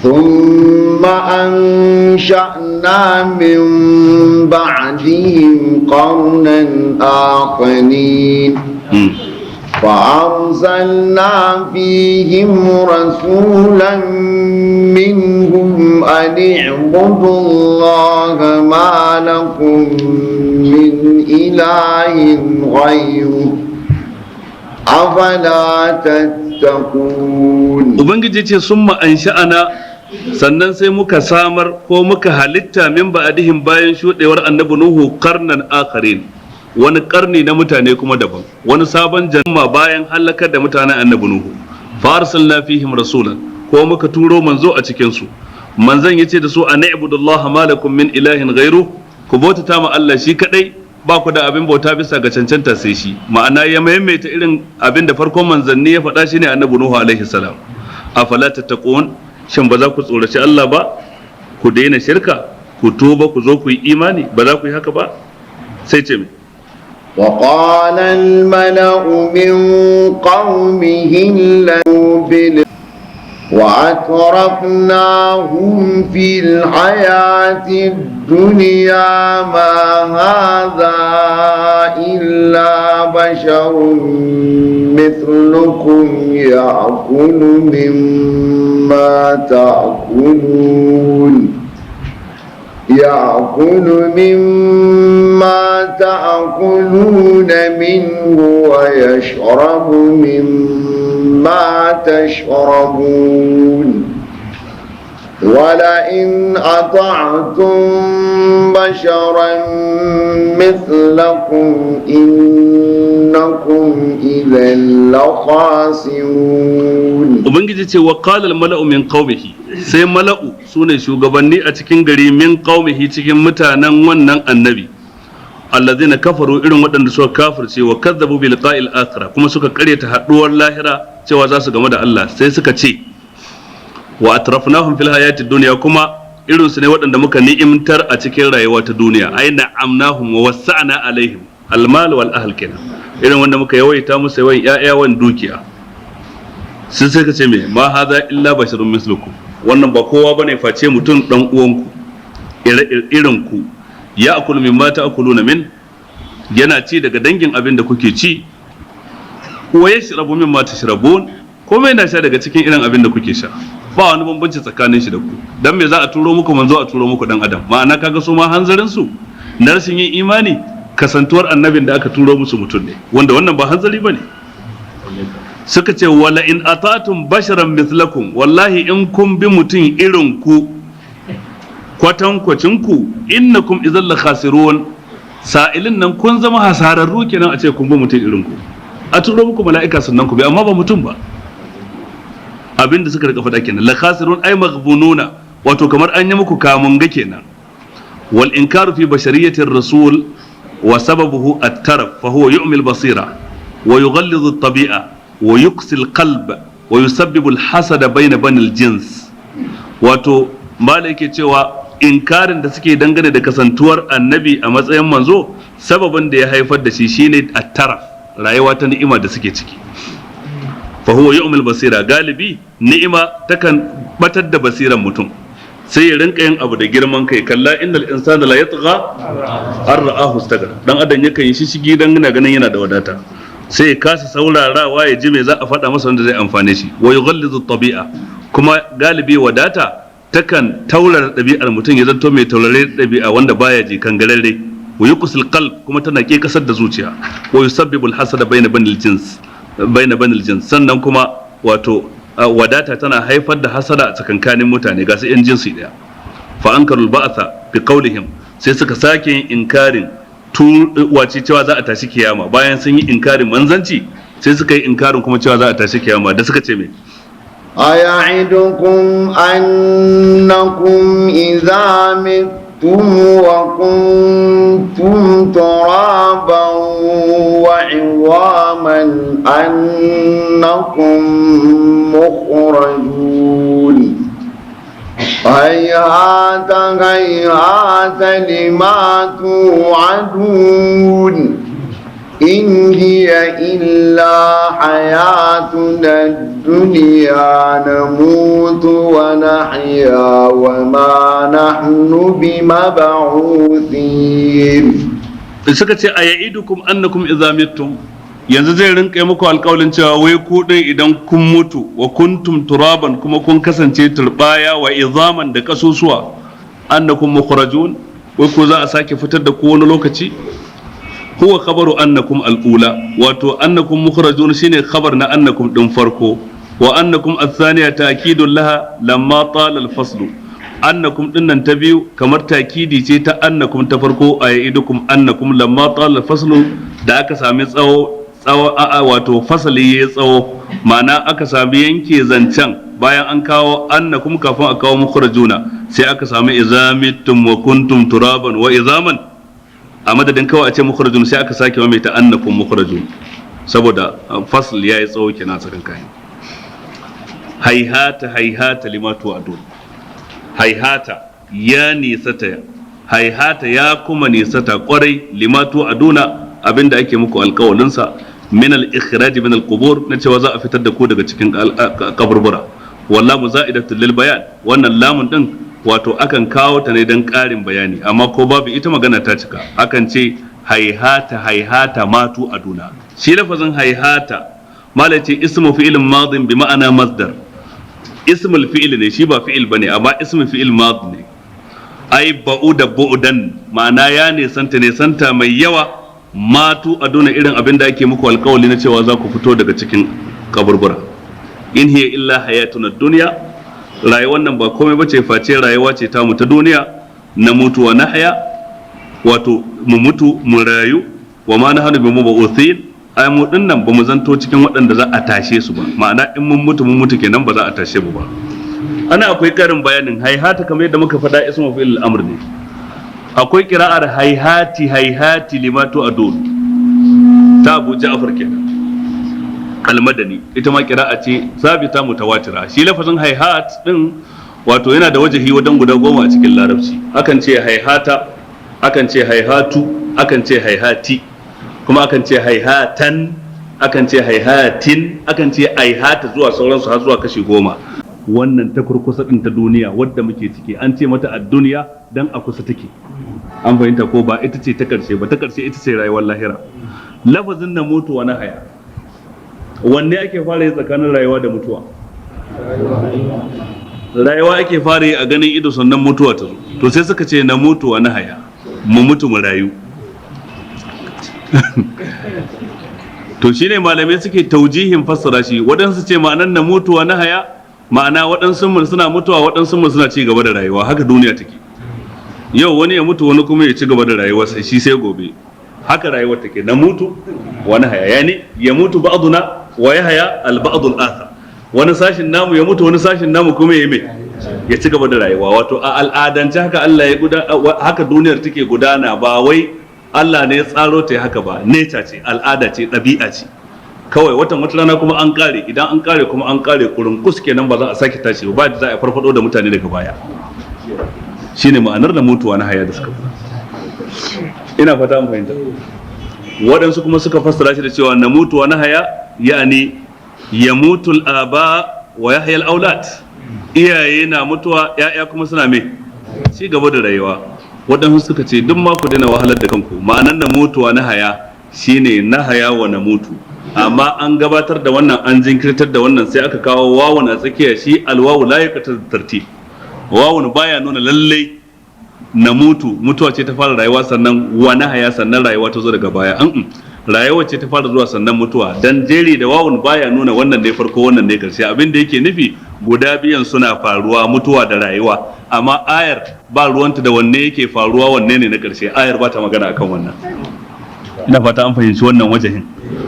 ثم أنشأنا من بعدهم قرنا آخرين فأرسلنا فيهم رسولا منهم أن اعبدوا الله ما لكم من إله غيره أفلا تتقون. Ubangiji ce summa ansha'ana, sannan sai muka samar ko muka halitta, min ba'dihim, bayan shudewar annabi Nuhu, qarnan akharin, wani karni na mutane kuma daban, wani sabon jama'a bayan halakar da mutanen annabi Nuhu. Fa arsalna fihim rasulan, ko muka turo manzo a cikin su. Manzon yace da su: an i'budullaha ma lakum min ilahin ghairu, ku bautata ma Allah shi kadai, ba ku da abin bauta bisa ga cancanta sai shi. Ma'ana ya maimaita irin abin da farkon manzanni ya faɗa, shine annabi Nuhu alaihi salam. Afala tattaqun, shin ba za ku tsoraci Allah ba, ku daina shirka, ku tuba, ku zo ku yi imani? Ba za ku yi haka ba? Sai ce mai: وقال الملأ من قومه الذين وأترفناهم في الحياة الدنيا ما هذا إلا بشر مثلكم يأكل مما تأكلون يأكل مما تأكلون منه ويشرب مما تشربون ولئن أطعتم بشرا مثلكم إنكم إذا لخاسرون. Ubangiji ce: wa qala mala'u min qaumihi, sai mala'u sune shugabanni a cikin gari, min qaumihi, cikin mutanen wannan annabi, allazina kafaru, irin waɗanda suka kafirce, wa kazzabu bi liqa'il akhirah, kuma suka karyata haduwar lahira, cewa za su game da Allah, sai suka ce: wa atrafnahum fil hayati dunya, kuma irin su ne waɗanda muka ni'imtar a cikin rayuwa ta duniya, ai na'amnahum wa wassa'na alaihim almal wal ahl kenan, irin wanda muka yawaita musu yawan ƴaƴa, yawan dukiya. Sun sai ka ce me: ma hadha illa basharun mislukum, wannan ba kowa bane face mutum dan uwanku, irin ku, ya akulu mimma ta'kuluna min, yana ci daga dangin abin da kuke ci, wa yashrabu mimma tashrabun, komai na sha daga cikin irin abin da kuke sha, ba wani bambanci tsakanin shi da ku. Dan me za a turo muku manzo, a turo muku dan adam? Ma'ana kaga su ma hanzarin su na rashin yin imani kasantuwar annabin da aka turo musu mutum ne, wanda wannan ba hanzari bane. Suka ce: wala in atatum basharan mithlakum, wallahi in kun bi mutum irin ku, kwatankwacin ku, innakum idan la khasirun, sa'ilin nan kun zama hasararru kenan a ce kun bi mutum irin ku. A turo muku mala'ika sannan ku bi, amma ba mutum ba. Abinda suka rika faɗa kenan, la khasirun ay maghbununa, wato kamar an yi muku kamun ga kenan. Wal inkaru fi bashariyati rasul wa sababuhu at-taraf, fa huwa yu'mi al-basira wa yughallizu at-tabi'a wa yuqsi al-qalb wa yusabbibu al-hasada bayna bani al-jins. Wato malai yake cewa inkarin da suke dangane da kasantuwar annabi a matsayin manzo, sababin da ya haifar da shi shine at-taraf, rayuwa ta ni'ima da suke ciki. Fa huwa yu'mil basira, galibi ni'ima takan batar da basiran mutum, sai ya rinka yin abu da girman kai. Kalla innal insana la yatgha an ra'ahu istaghna. Dan adam yakan yi shishigi dan yana ganin yana da wadata, sai ya kasa saurarawa ya ji me za a faɗa masa wanda zai amfane shi. Wa yughallizu tabi'a, kuma galibi wadata takan taurar ɗabi'ar mutum, ya zanto mai taurare ɗabi'a wanda baya ji, kangararre. Wa yuqsil qalb, kuma tana ke kasar da zuciya. Wa yusabbibu al-hasada bayna banil jins, sannan kuma wato wadata tana haifar da hasada a tsakankanin mutane, ga su yan jinsi daya. Fa ankarul ba'tha bi qawlihim, sai suka sake yin inkarin wace cewa za a tashi kiyama. Bayan sun yi inkarin manzanci, sai suka yi inkarin kuma cewa za a tashi kiyama, da suka ce me: أيعدكم أنكم إذا متم وكنتم ترابا وعظاما أنكم مخرجون؟ هيهات هيهات لما توعدون. إن هي إلا حياتنا الدنيا نموت ونحيا وما نحن بمبعوثين. Suka ce a ya'idukum annakum idza mittum, yanzu zai rinka muku alƙawalin cewa wai ku din idan kun mutu wa kuntum turaban, kuma kun kasance turbaya, wa izaman, da kasusuwa, annakum mukhrajun, wai ko za a sake fitar da ku wani lokaci? Huwa khabaru annakum al'ula, wato annakum mukhrajun shine khabar na annakum din farko. Wa annakum athaniya ta'kidun laha lamma tala al-faslu, annakum dinnan ta biyu kamar takidi ce ta annakum ta farko, a ya'idukum annakum lamma tala al-faslu, da aka sami tsawo tsawo a wato fasali yayi tsawo, ma'ana aka sami yanke zancen bayan an kawo annakum kafin a kawo mukhrajuna, sai aka sami idza mittum wa kuntum turaban wa izaman. A madadin kawai a ce mukhrajun, sai aka sake maimaita annakum mukhrajun saboda fasl yayi tsawo kenan tsakan kai. Haihata haihata lima tu'adun, haihata ya nisata, haihata ya kuma nisata kwarai, lima tu'aduna, abinda ake muku alkawalin sa, min al-ikhraj min al-qubur, na cewa za a fitar da ku daga cikin kaburbura. Wallahu za'idatu lil bayan, wannan lamun din wato akan kawo ta ne don ƙarin bayani, amma ko babu ita magana ta cika. Akan ce haihata haihata matu aduna. Shi lafazin haihata, malai ce ismu fi'ilin madin bi ma'ana masdar, ismul fi'il ne shi, ba fi'il bane, amma ismu fi'il mad ne. Ai ba'u da bu'dan, ma'ana ya nesanta nesanta mai yawa, matu aduna, irin abin da ake muku alkawali na cewa za ku fito daga cikin kaburbura. In hiya illa hayatuna dunya, rayuwar nan ba komai bace face rayuwa ce tamu ta duniya, na mutuwa na haya, wato mu mutu mu rayu. Wa ma nahnu bi mubuthin, ai mu dinnan ba mu zanto cikin waɗanda za a tashe su ba, ma'ana in mun mutu mun mutu kenan, ba za a tashe mu ba. Ana akwai karin bayanin haihata, kamar yadda muka faɗa ismu fi'il amr ne. Akwai kira'ar haihati haihati limatu adun ta Abu Ja'far kenan almadani, ita ma kira'a ce sabita mutawatira. Shi lafazin haihat din wato yana da wajahi wajen guda 10 a cikin larabci. Akan ce haihata, akan ce haihatu, akan ce haihati, kuma akan ce haihatan, akan ce haihatin, akan ce aihata, zuwa sauransu har zuwa kashi 10. Wannan ta kurkusa din ta duniya wadda muke ciki, an ce mata a duniya dan a kusa take, an fahimta ko? Ba ita ce ta karshe ba, ta karshe ita ce rayuwar lahira. Lafazin na mutuwa na haya, wanne ake fara yi tsakanin rayuwa da mutuwa? Rayuwa ake fara yi a ganin ido, sannan mutuwa ta zo. To sai suka ce na mutuwa na haya, mu mutu mu rayu. To shine malamai suke taujihin fassara shi. Waɗansu ce ma'anar na mutuwa na haya, ma'ana waɗansu mu suna mutuwa, waɗansu mu suna ci gaba da rayuwa. Haka duniya take, yau wani ya mutu, wani kuma ya ci gaba da rayuwa, sai shi sai gobe. Haka rayuwar take, na mutu wani haya, yani ya mutu ba'duna wa ya haya al ba'dul akhar, wani sashin namu ya mutu, wani sashin namu kuma ya mai ya ci gaba da rayuwa. Wato a al'adance haka Allah ya guda, haka duniyar take gudana, ba wai Allah ne ya tsaro ta haka ba, nature ce, al'ada ce, ɗabi'a ce kawai. Watan wata rana kuma an kare, idan an kare kuma an kare kurin kus kenan, ba za a sake tashi ba, da za a farfado da mutane daga baya. Shine ma'anar da mutuwa na haya da suka fara, ina fata mu fahimta. Waɗansu kuma suka fassara shi da cewa na mutuwa na haya, yani ya mutu aba wa yahya al-aulad, iyaye na mutuwa, ya'ya kuma suna me ci gaba da rayuwa. Waɗansu suka ce duk ma ku daina wahalar da kanku, ma'anar na mutuwa na haya shine na haya wa na mutu, amma an gabatar da wannan, an jinkirtar da wannan, sai aka kawo wawun a tsakiya. Shi alwawu la yaqtar tartib, wawun baya nuna lallai na mutu mutuwa ce ta fara rayuwa sannan wa na haya sannan rayuwa ta zo daga baya. An rayuwa ce ta fara zuwa sannan mutuwa, dan jeri da wawun baya nuna wannan ne farko wannan ne karshe. Abin da yake nufi guda biyan suna faruwa, mutuwa da rayuwa, amma ayar ba ruwanta da wanne yake faruwa wanne ne na karshe, ayar ba ta magana akan wannan. Ina fata an fahimci wannan wajahin.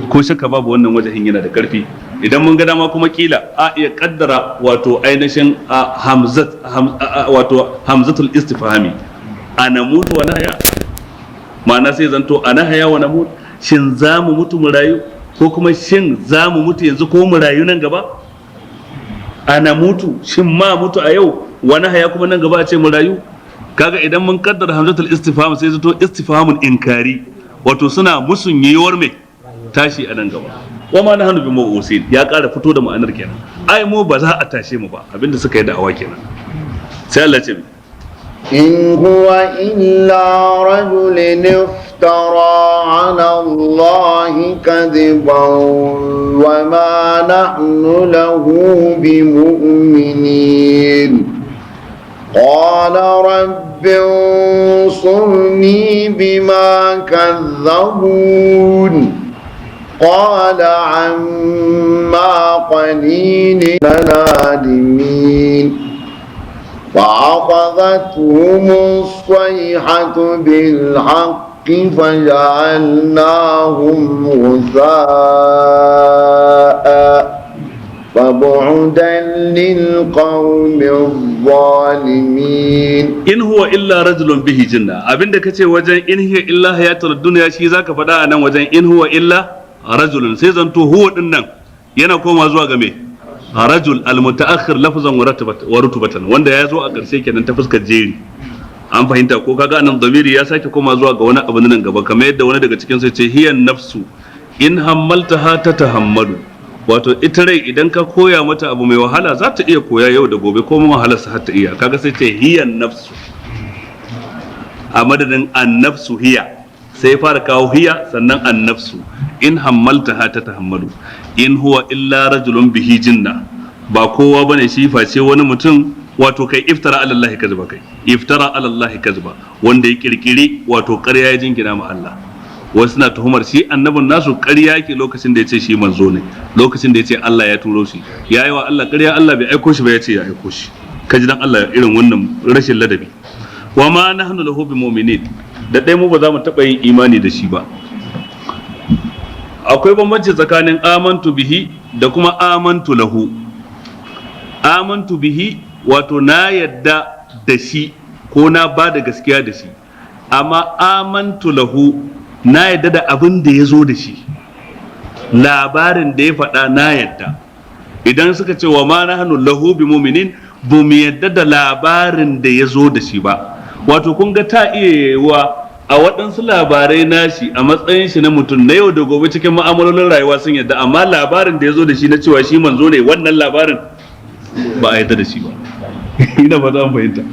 Ko shakka babu wannan wajahin yana da karfi. Idan mun ga dama kuma kila a iya kaddara wato ainihin hamzat wato hamzatul istifhami, ana mutu wa nahya, ma'ana sai zanto ana haya wa namut, shin za mu mutu mu rayu, ko kuma shin za mu mutu yanzu ko mu rayu nan gaba? Ana mutu, shin ma mutu a yau, wa nahya kuma nan gaba a ce mu rayu? Kaga idan mun kaddara hamzatul istifham sai zanto istifhamun inkari, wato suna musun yiwuwar me Tashi a nan gaba. Wa ma nahnu bi mawusin, ya ƙara fito da ma'anar kenan. Ai mu ba za a tashe mu ba, abinda suka yi da'awa kenan. Sai Allah ce: إن هو إلا رجل افترى على الله كذبا وما نحن له بمؤمنين. قال رب انصرني بما كذبون. قال عما قليل لنادمين. فأخذتهم الصيحة بالحق فجعلناهم غثاء، فبعدا للقوم الظالمين. In huwa illa rajulun bihi jinna. Abinda kace wajen in hiya illa hayatud dunya, shi zaka faɗa a nan wajen in huwa illa rajulun. Sai zanto huwa din nan yana koma zuwa ga me? Rajul almutaakhir lafzan wa rutubatan, wanda ya zo a ƙarshe kenan ta fuskar jeri. An fahimta ko? Kaga anan damiri ya sake koma zuwa ga wani abu nan gaba, kamar yadda wani daga cikin sai ce: hiyan nafsu in hammaltaha tatahammalu. Wato ita rai, idan ka koya mata abu mai wahala, za ta iya koya yau da gobe, ko wahalar sa har ta iya. Kaga sai ce hiyan nafsu a madadin annafsu hiya, sai fara kawo hiya sannan annafsu. In hammaltaha tatahammalu. In huwa illa rajulun bihi jinna, ba kowa bane shi face wani mutum, wato kai iftara alallahi kazba, kai iftara alallahi kazba, wanda ya kirkiri wato ƙarya ya jingina ma Allah. Wasu na tuhumar shi annabin nasu ƙarya yake lokacin da ya ce shi manzo ne, lokacin da ya ce Allah ya turo shi, ya yi wa Allah ƙarya. Allah bai aiko shi ba, ya ce ya aiko shi. Kaji dan Allah irin wannan rashin ladabi. Wa ma nahnu lahu bimu'minin, da ɗaya mu ba za mu taɓa yin imani da shi ba. Akwai bambanci tsakanin amantu bihi da kuma amantu lahu. Amantu bihi, wato na yadda da shi ko na ba da gaskiya da shi, amma amantu lahu, na yadda da abin da ya zo da shi, labarin da ya faɗa na yadda. Idan suka ce wa ma nahnu lahu bi mu'minin, ba mu yadda da labarin da ya zo da shi ba. Wato kun ga ta iya yiwuwa a waɗansu labarai nashi a matsayin shi na mutum na yau da gobe cikin ma'amalolin rayuwa sun yadda, amma labarin da ya zo da shi na cewa shi manzo ne, wannan labarin ba a yadda da shi ba. Ina ba za mu fahimta.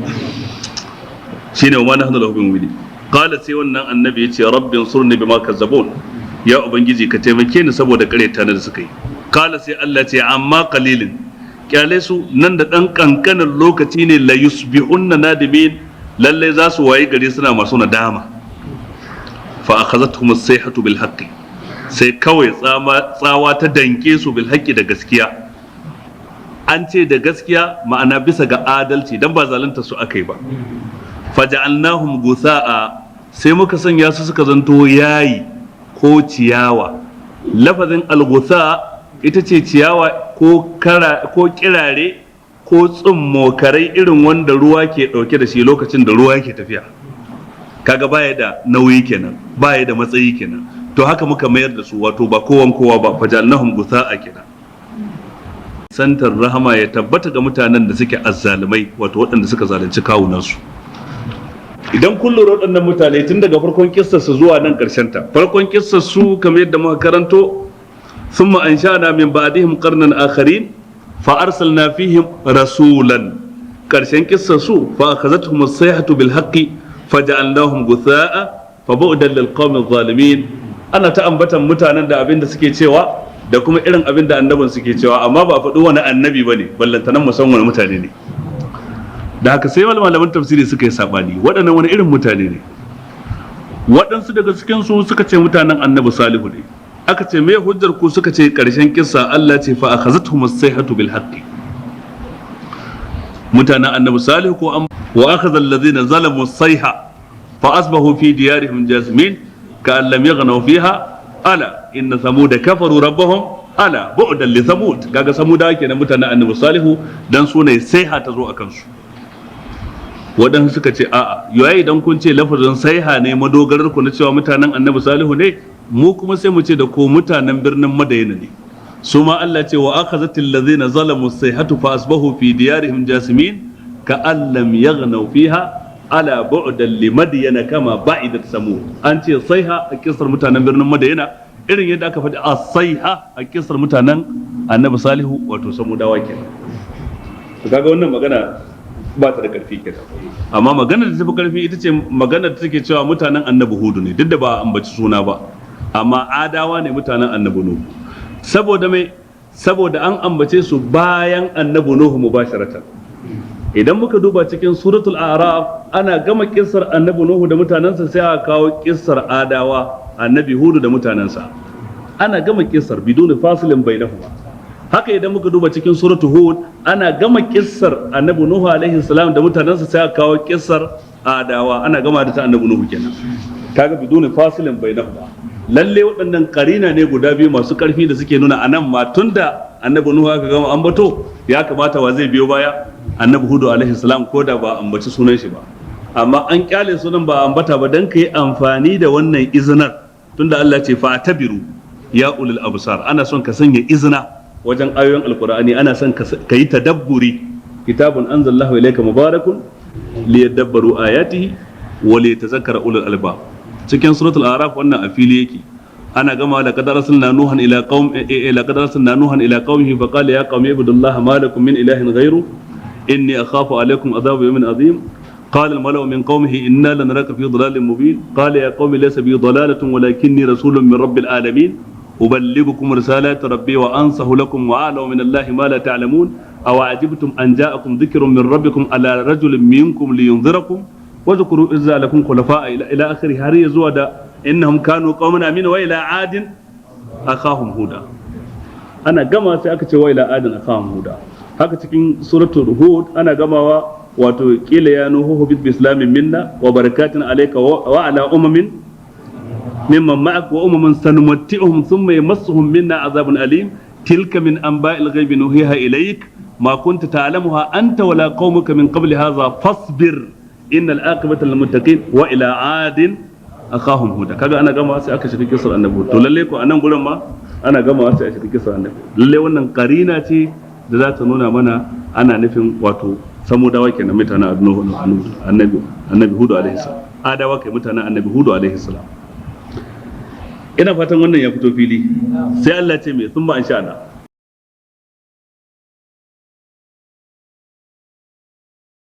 Shine wa ma nahnu lahu bi mu'minin. Qala, sai wannan annabi ya ce: rabbin surni bima kazzabun, ya ubangiji, ka taimake ni saboda ƙaryata da suka yi. Qala, sai Allah ce: amma qalilin, kyale su, nan da dan kankanin lokaci ne, la yusbihunna nadimin, lalle za su wayi gari suna masu nadama. Fa akhadhatuhum as-sayhatu bil haqqi, sai kawai tsawa ta danke su, bil haqqi, da gaskiya. An ce da gaskiya, ma'ana bisa ga adalci, dan ba zalunta su akai ba. Faja'alnahum gusa'a, sai muka sanya su suka zanto yayi ko ciyawa. Lafazin algusa ita ce ciyawa ko kara ko kirare ko tsummokarai irin wanda ruwa ke dauke da shi lokacin da ruwa yake tafiya. Kaga baya da nauyi kenan, baya da matsayi kenan. To haka muka mayar da su, wato ba kowan kowa ba. Faja'alnahum gusa'a kenan. Santar rahama ya tabbata ga mutanen da suke azzalumai, wato waɗanda suka zalunci kawunansu. Idan kun lura, waɗannan mutane tun daga farkon kissar su zuwa nan ƙarshen ta, farkon kissar su kamar yadda muka karanto: thumma ansha'na min ba'dihim qarnan akharin fa arsalna fihim rasulan. Ƙarshen kissar su: fa akhadhatuhum as-sayhatu bil haqqi faja'alnahum gutha'a fa bu'dan lil qawmi adh-dhalimin. Ana ta ambatan mutanen da abin da suke cewa da kuma irin abin da annabin suke cewa, amma ba a faɗi wani annabi bane, ballantanan mu san wani mutane ne. Da haka sai malaman tafsiri suka yi sabani, waɗannan wani irin mutane ne? Waɗansu daga cikin su suka ce mutanen annabi Salihu ne. Aka ce: me hujjar ku? Suka ce ƙarshen kissa Allah ce fa akhazatuhum as-sayhatu bil haqqi. Mutanen annabi Salihu ko an wa akhadha alladhina zalamu as-sayha fa asbahu fi diyarihim jasmin ka'an lam yaghnaw fiha, ala inna thamuda kafaru rabbahum, ala bu'dan li thamud. Kaga samuda kenan, mutanen annabi Salihu, dan su ne saiha ta zo akan su. Waɗansu suka ce: a'a, yayi idan kun ce lafazin saiha ne madogarar ku na cewa mutanen annabi Salihu ne, mu kuma sai mu ce da ko mutanen birnin Madayina ne. Su ma Allah ce wa akhazatil ladzina zalamu sayhatu fa asbahu fi diyarihim jasimin ka allam yaghnaw fiha, ala bu'dan li madyana kama ba'idat samud. An ce saiha a kisar mutanen birnin Madayina. Irin yadda aka faɗi as-sayha a kisar mutanen Annabi Salihu, wato Samudawa kenan. To kaga wannan magana ba ta da karfi kenan. Amma maganar da tafi karfi ita ce maganar da take cewa mutanen Annabi Hudu ne, duk da ba a ambaci suna ba, amma Adawa ne mutanen Annabi Nuhu. Saboda mai? Saboda an ambace su bayan Annabi Nuhu mubasharatan. Idan muka duba cikin Suratul A'raf, ana gama kissar Annabi Nuhu da mutanensa, sai aka kawo kissar Adawa, Annabi Hudu da mutanensa. Ana gama kissar biduni fasilin bainahuma. Haka idan muka duba cikin Suratul Hud, ana gama kissar Annabi Nuhu alaihi salam da mutanensa, sai aka kawo kissar Adawa, ana gama da ta Annabi Nuhu kenan. Kaga biduni fasilin bainahuma. Lalle waɗannan karina ne guda biyu masu ƙarfi da suke nuna anan ma, tunda Annabi Nuhu aka gama ambato, ya kamata wa zai biyo baya? Annabi Hudu alaihi salam, ko da ba ambaci sunan shi ba. Amma an kyale sunan ba ambata ba dan ka yi amfani da wannan izinar, tunda Allah ce fa'tabiru ya ulul absar. Ana son ka sanya izina wajen ayoyin Alqur'ani, ana son ka yi tadabburi. Kitabun anzalallahu ilayka mubarakun liyadabbaru ayatihi wa liyatazakkara ulul albab. Cikin Suratul Araf wannan a fili yake. Ana gama laqad arsalna nuhan ila qaum, laqad arsalna nuhan ila qaumihi fa qala ya qaumi ibudullaha ma lakum min ilahin ghayru inni akhafu alaykum adhab yawmin azim. قال الملأ من قومه إنا لنراك في ضلال مبين. قال يا قوم ليس بي ضلالة ولكني رسول من رب العالمين أبلغكم رسالات ربي وأنصح لكم وأعلم من الله ما لا تعلمون. أو عجبتم أن جاءكم ذكر من ربكم على رجل منكم لينذركم واذكروا إذ جعلكم خلفاء إلى آخره، har ya zuwa da innahum kanu qauman amin. Wa ila adin akhahum huda. Ana gama sai aka ce wa ila adin akhahum huda. Haka cikin Suratul Hud, ana gamawa wato qila ya nuhu ihbit bi salamin minna wa barakatin alayka wa ala umamin mimman ma'ak wa umamun sanumatti'uhum thumma yamassuhum minna azabun alim. Tilka min anba'il ghaibi nuhiha ilayk ma kunta ta'lamuha anta wala qaumuka min qabli hadha fasbir innal aqibata lil muttaqin. Wa ila adin akhahum huda. Kaga ana gama sai aka shiga kisar Annabi. To lalle ko anan gurin ma ana gama sai a shiga kisar Annabi. Lalle wannan karina ce da za ta nuna mana ana nufin wato Samudawa kenan, mutanen Annabi Hudu alaihi salam. Adawa kai, mutanen Annabi Hudu alaihi salam. Ina fatan wannan ya fito fili. Sai Allah ce mai thumma ansha'na.